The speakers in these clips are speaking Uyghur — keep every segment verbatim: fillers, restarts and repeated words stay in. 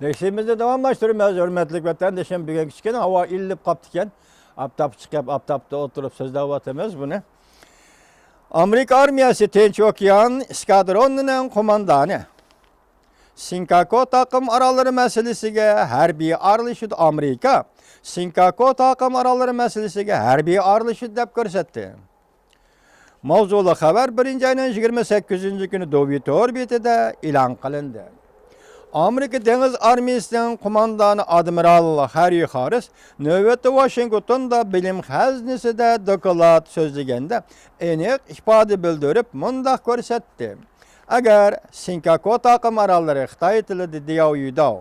دەرسىمىزنى داۋاملاشتۇرىمىز، ھۆرمەتلىك ۋەتەندىشىم. بۈگۈن كىچىككىنە ھاۋا ئىللىپ قاپتىكەن. ئاپتاپ چىقىپ، ئاپتاپتا ئولتۇرۇپ سۆزلەۋاتىمىز بۇنى. ئامېرىكا ئارمىيەسى تىنچ ئوكيان ئىسكادرونىنىڭ قوماندانى سىنكاكو تاقىم ئاراللىرى مەسىلىسىگە ھەربىي ئارىلىشىدۇ. ئامېرىكا سىنكاكو تاقىم ئاراللىرى مەسىلىسىگە ھەربىي ئارىلىشىدۇ دەپ كۆرسەتتى. ماۋزۇلۇق خەۋەر بىرىنچى ئاينىڭ يىگىرمە سەككىزىنچى كۈنى دوۋى تور بېتىدە ئېلان قىلىندى. ئامېرىكا دېڭىز ئارمىيىسىنىڭ قوماندانى ئادمىرال خەررى خاررىس نۆۋەتتە ۋاشىنگتوندا بىلىم خەزنىسىدە دوكلات سۆزلىگەندە ئېنىق ئىپادە بىلدۈرۈپ مۇنداق كۆرسەتتى: ئەگەر سىنكاكو تاقىم ئاراللىرى، خىتاي تىلىدا دياۋيۇداۋ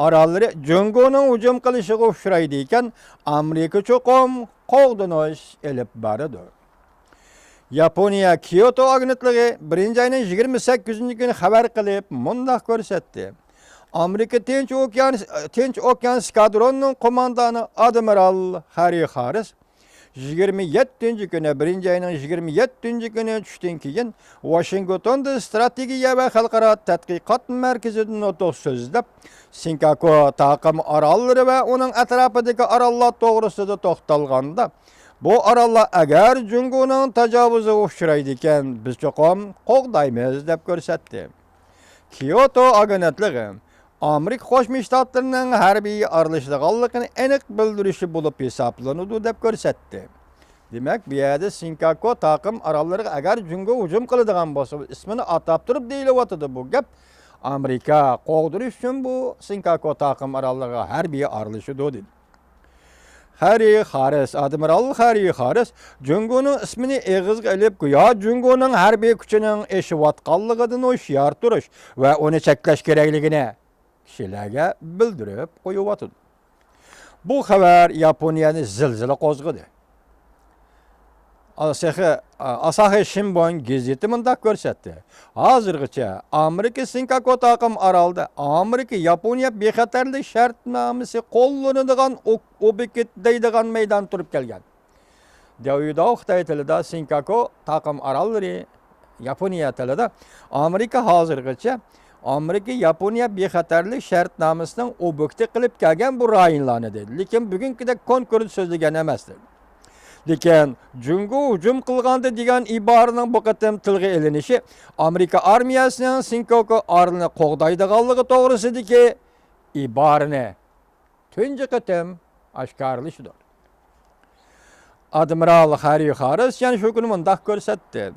ئاراللىرى جۇڭگونىڭ ھۇجۇم قىلىشىغا ئۇچرايدىكەن، ئامېرىكا چوقۇم قوغدىنىش ئېلىپ بارىدۇ. ياپونىيە كيوتو ئاگېنتلىقى بىرىنچى ئاينىڭ يىگىرمە سەككىزىنچى كۈنى خەۋەر قىلىپ مۇنداق كۆرسەتتى: ئامېرىكا تىنچ ئوكيان، تىنچ ئوكيان ئىسكادرونىنىڭ قوماندانى ئادمىرال خەررى خاررىس يىگىرمە يەتتىنچى كۈنى، بىرىنچى ئاينىڭ يىگىرمە يەتتىنچى كۈنى چۈشتىن كېيىن ۋاشىنگتوندا ئىستراتېگىيە ۋە خەلقئارا تەتقىقات مەركىزىدە نۇتۇق سۆزلەپ، سىنكاكو تاقىم ئاراللىرى ۋە ئۇنىڭ ئەتراپىدىكى ئاراللار توغرىسىدا توختالغاندا، بۇ ئاراللار ئەگەر جۇڭگونىڭ تاجاۋۇزىغا ئۇچرايدىكەن، بىز چوقۇم قوغدايمىز دەپ كۆرسەتتى. كيوتو ئاگېنتلىقى ئامېرىكا قوشما شتاتلىرىنىڭ ھەربىي ئارىلىشىدىغانلىقىنى ئېنىق بىلدۈرۈشى بولۇپ ھېسابلىنىدۇ دەپ كۆرسەتتى. دېمەك، بۇ يەردە سىنكاكو تاقىم ئاراللىرىغا ئەگەر جۇڭگو ھۇجۇم قىلىدىغان بولسا، ئىسمىنى ئاتاپ تۇرۇپ دېيىلىۋاتىدۇ بۇ گەپ. ئامېرىكا قوغدىنىش ئۈچۈن بۇ سىنكاكو تاقىم ئاراللىرىغا ھەربىي ئارىلىشىدۇ، دېدى. خەررى خاررىس، ئادمىرال خەررى خاررىس جۇڭگونىڭ ئىسمىنى ئېغىزغا ئېلىپ، گويا جۇڭگونىڭ ھەربىي كۈچىنىڭ ئېشىۋاتقانلىقىدىن ھوشيار تۇرۇش ۋە ئۇنى چەكلەش كېرەكلىكىنى كىشىلەرگە بىلدۈرۈپ قويۇۋاتىدۇ. بۇ خەۋەر ياپونىيەنى زىلزىلە قوزغىدى. ئاساخى، ئاساخى شىنبۇن گېزىتى مۇنداق كۆرسەتتى: ھازىرغىچە ئامېرىكا سىنكاكو تاقىم ئارالىدا ئامېرىكا ياپونىيە بىخەتەرلىك شەرتنامىسى قوللىنىدىغان ئوك-، ئوبيېكت دەيدىغان مەيدان تۇرۇپ كەلگەن. دياۋيۇداۋ خىتاي تىلىدا، سىنكاكو تاقىم ئاراللىرى ياپونىيە تىلىدا، ئامېرىكا ھازىرغىچە ئامېرىكا ياپونىيە بىخەتەرلىك شەرتنامىسىنىڭ ئوبيېكتى قىلىپ كەلگەن بۇ رايونلارنى دېدى. لېكىن بۈگۈنكىدەك كونكرېت سۆزلىگەن ئەمەس، دېدى. لېكىن جۇڭگو ھۇجۇم قىلغاندا دېگەن ئىبارىنىڭ بۇ قېتىم تىلغا ئېلىنىشى ئامېرىكا ئارمىيەسىنىڭ سىنكاكو ئارىلىنى قوغدايدىغانلىقى توغرىسىدىكى ئىبارىنى تۇنجى قېتىم ئاشكارىلىشىدۇ. ئادمىرال خەررى خاررىس يەنە شۇ كۈنى مۇنداق كۆرسەتتى: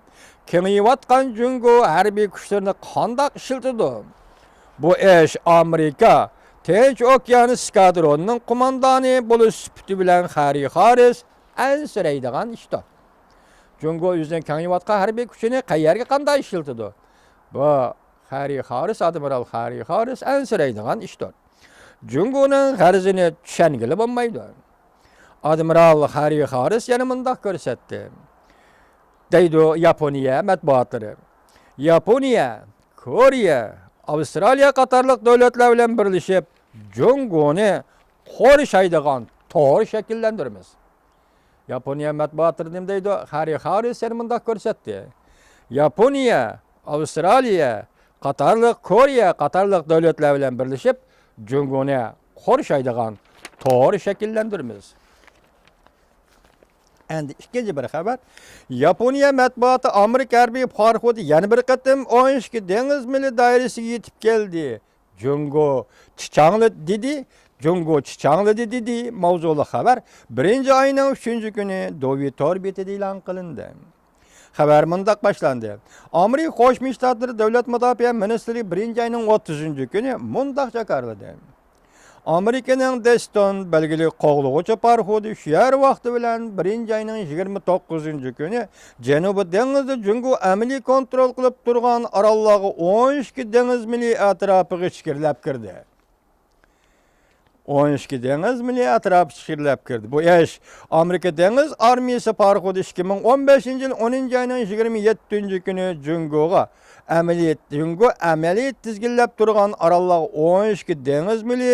كېڭىيىۋاتقان جۇڭگو ھەربىي كۈچلىرىنى قانداق ئىشلىتىدۇ؟ بۇ ئىش ئامېرىكا تىنچ ئوكيان ئىسكادرونىنىڭ قوماندانى بولۇش سۈپىتى بىلەن خەررى خاررىس ئەنسىرەيدىغان ئىشتۇر. جۇڭگو ئۆزىنىڭ كېڭىيىۋاتقان ھەربىي كۈچىنى قەيەرگە قانداق ئىشلىتىدۇ؟ بۇ خەررى خاررىس، ئادمىرال خەررى خاررىس ئەنسىرەيدىغان ئىشتۇر. جۇڭگونىڭ غەرىزىنى چۈشەنگىلى بولمايدۇ. ئادمىرال خەررى خاررىس يەنە مۇنداق كۆرسەتتى، دەيدۇ ياپونىيە مەتبۇئاتلىرى. ياپونىيە، كورېيە، ئاۋسترالىيە قاتارلىق دۆلەتلەر بىلەن بىرلىشىپ جۇڭگونى قورشايدىغان تور شەكىللەندۈرىمىز. ياپونىيە مەتبۇئاتلىرى نېمە دەيدۇ؟ خەررى خاررىس يەنە مۇنداق كۆرسەتتى. ياپونىيە، ئاۋسترالىيە قاتارلىق، كورېيە قاتارلىق دۆلەتلەر بىلەن بىرلىشىپ جۇڭگونى قورشايدىغان تور شەكىللەندۈرىمىز. ئەندى ئىككىنچى بىر خەۋەر. ياپونىيە مەتبۇئاتى ئامېرىكا ھەربىي پاراخوتى يەنە بىر قېتىم ئون ئىككى دېڭىز مىلى دائىرىسىگە يېتىپ كەلدى. جۇڭگو چىچاڭلىدى دېدى، جۇڭگو چىچاڭلىدى دېدى ماۋزۇلۇق خەۋەر بىرىنچى ئاينىڭ ئۈچىنچى كۈنى دوۋى تور بېتىدە ئېلان قىلىندى. خەۋەر مۇنداق باشلاندى. ئامېرىكا قوشما شتاتلىرى دۆلەت مۇداپىئە مىنىستىرى بىرىنچى ئاينىڭ ئوتتۇزىنچى كۈنى مۇنداق جاكارلىدى. ئامېرىكىنىڭ دېستون بەلگىلىك قوغلىغۇچى پاراخوتى شۇ يەر ۋاقتى بىلەن بىرىنچى ئاينىڭ يىگىرمە توققۇزىنچى كۈنى جەنۇبىي دېڭىزدا جۇڭگو ئەمەلىي كونترول قىلىپ تۇرغان ئاراللارغا ئون ئىككى دېڭىز مىلى ئەتراپىغا ئىچكىرىلەپ كىردى. ئون ئىككى دېڭىز مىلى ئەتراپىغا ئىچكىرىلەپ كىردى. بۇ ئىش ئامېرىكا دېڭىز ئارمىيىسى پاراخوتى ئىككى مىڭ ئون بەشىنچى يىل ئونىنچى ئاينىڭ يىگىرمە يەتتىنچى كۈنى جۇڭگوغا ئەمەلىي، جۇڭگو ئەمەلىي تىزگىنلەپ تۇرغان ئاراللارغا ئون ئىككى دېڭىز مىلى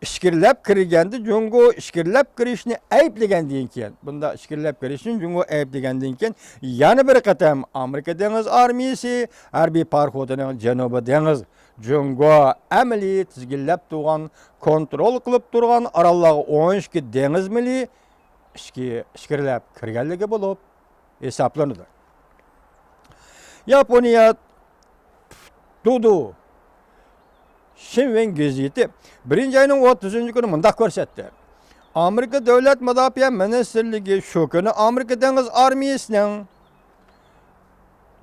ئىچكىرىلەپ كىرگەندە جۇڭگو ئىچكىرىلەپ كىرىشنى ئەيىبلىگەندىن كېيىن، بۇنداق ئىچكىرىلەپ كىرىشنى جۇڭگو ئەيىبلىگەندىن كېيىن، يەنە بىر قېتىم ئامېرىكا دېڭىز ئارمىيىسى ھەربىي پاراخوتىنىڭ جەنۇبىي دېڭىز جۇڭگو ئەمەلىي تىزگىنلەپ تۇرغان، كونترول قىلىپ تۇرغان ئاراللارغا ئون ئىككى دېڭىز مىلى ئىچكى، ئىچكىرىلەپ كىرگەنلىكى بولۇپ ھېسابلىنىدۇ. ياپونىيە دۇدۇ شىنۋېن گېزىتى بىرىنچى ئاينىڭ ئوتتۇزىنچى كۈنى مۇنداق كۆرسەتتى. ئامېرىكا دۆلەت مۇداپىئە مىنىستىرلىكى شۇ كۈنى ئامېرىكا دېڭىز ئارمىيىسىنىڭ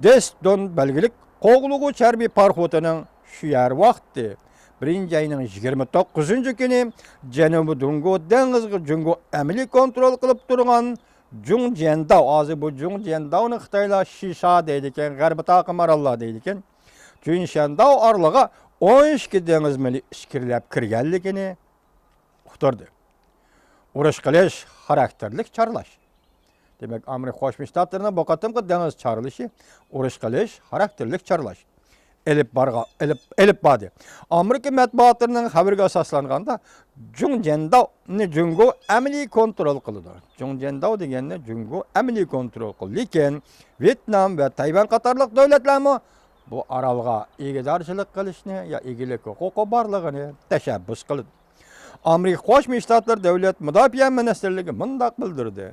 دېستون بەلگىلىك قوغلىغۇچ ھەربىي پاراخوتىنىڭ شۇ يەر ۋاقتى بىرىنچى ئاينىڭ يىگىرمە توققۇزىنچى كۈنى جەنۇبىي جۇڭگو دېڭىزىغا جۇڭگو ئەمەلىي كونترول قىلىپ تۇرغان جۇڭجيەنداۋ، ھازىر بۇ جۇڭجيەنداۋنى خىتايلار شىشا دەيدىكەن، غەربىي تاقىم ئاراللار دەيدىكەن. جۇڭجيەنداۋ ئارىلىغا ئون ئىككى دېڭىز مىلى ئىچكىرىلەپ كىرگەنلىكىنى ئۇقتۇردى. ئۇرۇش قىلىش خاراكتېرلىك چارلاش. دېمەك، ئامېرىكا قوشما شتاتلىرىنىڭ بۇ قېتىمقى دېڭىز چارلىشى ئۇرۇش قىلىش خاراكتېرلىك چارلاش ئېلىپ بارغا-، ئېلىپ، ئېلىپ باردى. ئامېرىكا مەتبۇئاتلىرىنىڭ خەۋىرىگە ئاساسلانغاندا، جۇڭجيەنداۋنى جۇڭگو ئەمەلىي كونترول قىلىدۇ. جۇڭجيەنداۋ دېگەننى جۇڭگو ئەمەلىي كونترول قىلىدۇ. لېكىن ۋيېتنام ۋە تايۋان قاتارلىق دۆلەتلەرمۇ بۇ ئارالغا ئىگىدارچىلىق قىلىشنى يا ئىگىلىك ھوقۇقى بارلىقىنى تەشەببۇس قىلىدۇ. ئامېرىكا قوشما شتاتلىرى دۆلەت مۇداپىئە مىنىستىرلىكى مۇنداق بىلدۈردى.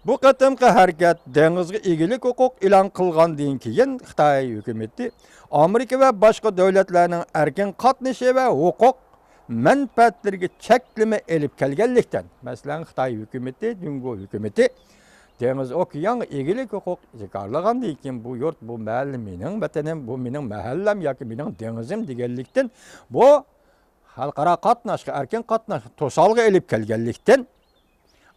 بۇ قېتىمقى ھەرىكەت دېڭىزغا ئىگىلىك ھوقۇق ئېلان قىلغاندىن كېيىن، خىتاي ھۆكۈمىتى ئامېرىكا ۋە باشقا دۆلەتلەرنىڭ ئەركىن قاتنىشى ۋە ھوقۇق مەنپەئەتلىرىگە چەكلىمە ئېلىپ كەلگەنلىكتىن، مەسىلەن، خىتاي ھۆكۈمىتى، جۇڭگو ھۆكۈمىتى دېڭىز ئوكيانغا ئىگىلىك ھوقۇق جاكارلىغاندىن كېيىن، بۇ يۇرت، بۇ مەھەللە مېنىڭ ۋەتىنىم، بۇ مېنىڭ مەھەللەم ياكى مېنىڭ دېڭىزىم دېگەنلىكتىن، بۇ خەلقئارا قاتناشقا، ئەركىن قاتناشقا توسالغۇ ئېلىپ كەلگەنلىكتىن،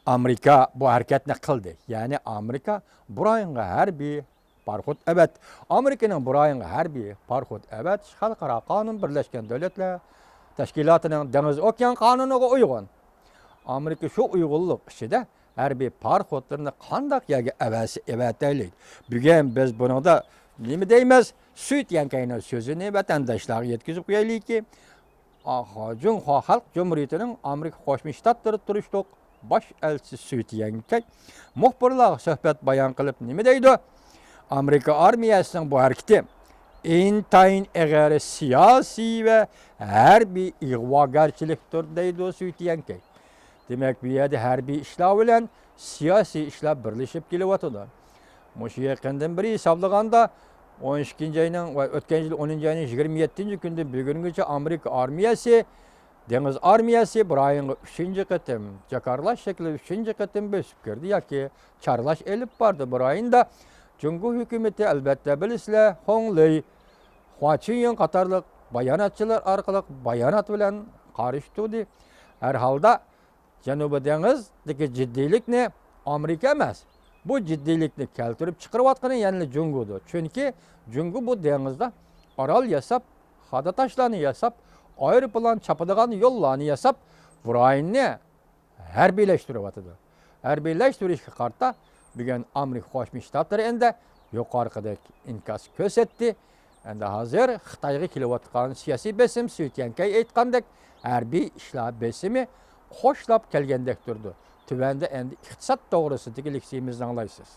ئامېرىكا بۇ ھەرىكەتنى قىلدى. يەنى ئامېرىكا بۇ رايونغا ھەربىي پاراخوت ئەۋەتتى. ئامېرىكىنىڭ بۇ رايونغا ھەربىي پاراخوت ئەۋەتىشى خەلقئارا قانۇن، بىرلەشكەن دۆلەتلەر تەشكىلاتىنىڭ دېڭىز ئوكيان قانۇنىغا ئۇيغۇن. ئامېرىكا شۇ ئۇيغۇنلۇق ئىچىدە ھەربىي پاراخوتلىرىنى قانداق يەرگە ئەۋەتسە ئەۋەتەيلى. بۈگۈن بىز بۇنىڭدا نېمە دەيمىز؟ سۈي تيەنكەينىڭ سۆزىنى ۋەتەنداشلارغا يەتكۈزۈپ قويايلىكى، ئاخا، جۇڭخۇا خەلق جۇمھۇرىيىتىنىڭ ئامېرىكا قوشما شتاتلىرىدا تۇرۇشلۇق باش ئەلچىسى سۈي تيەنكەي مۇخبىرلارغا سۆھبەت بايان قىلىپ نېمە دەيدۇ؟ ئامېرىكا ئارمىيەسىنىڭ بۇ ھەرىكىتى ئىنتايىن ئېغىر سىياسىي ۋە ھەربىي ئىغۋاگەرچىلىكتۇر، دەيدۇ سۈي تيەنكەي. دېمەك، بۇ يەردە ھەربىي ئىشلار بىلەن سىياسىي ئىشلار بىرلىشىپ كېلىۋاتىدۇ. مۇشۇ يېقىندىن بېرى ھېسابلىغاندا، ئون ئىككىنچى ئاينىڭ ۋە ئۆتكەن يىل ئونىنچى ئاينىڭ يىگىرمە يەتتىنچى كۈنىدىن بۈگۈنگىچە ئامېرىكا ئارمىيەسى، دېڭىز ئارمىيەسى بۇ رايونغا ئۈچىنچى قېتىم، جاكارلاش شەكلىدە ئۈچىنچى قېتىم بۆسۈپ كىردى ياكى چارلاش ئېلىپ باردى. بۇ رايوندا جۇڭگو ھۆكۈمىتى، ئەلۋەتتە بىلىسىلەر، خۇڭ لېي، خۇا چۈنيىڭ قاتارلىق باياناتچىلار ئارقىلىق بايانات بىلەن قارشى تۇردى. ھەر ھالدا، جەنۇبىي دېڭىزدىكى جىددىيلىكنى ئامېرىكا ئەمەس، بۇ جىددىيلىكنى كەلتۈرۈپ چىقىرىۋاتقىنى يەنىلا جۇڭگودۇر. چۈنكى جۇڭگو بۇ دېڭىزدا ئارال ياساپ، خادا تاشلارنى ياساپ، ئايروپىلان چاپىدىغان يوللارنى ياساپ، بۇ رايوننى ھەربىيلەشتۈرۈۋاتىدۇ. ھەربىيلەشتۈرۈشكە قارىتا بۈگۈن ئامېرىكا قوشما شتاتلىرى ئەندە يۇقىرىقىدەك ئىنكاس كۆرسەتتى. ئەندى ھازىر خىتايغا كېلىۋاتقان سىياسىي بېسىم، سۈي تيەنكەي ئېيتقاندەك، ھەربىي ئىشلار بېسىمى قوشلاپ كەلگەندەك تۇرىدۇ. تۆۋەندە ئەندى ئىقتىساد توغرىسىدىكى لېكسىيىمىزنى ئاڭلايسىز.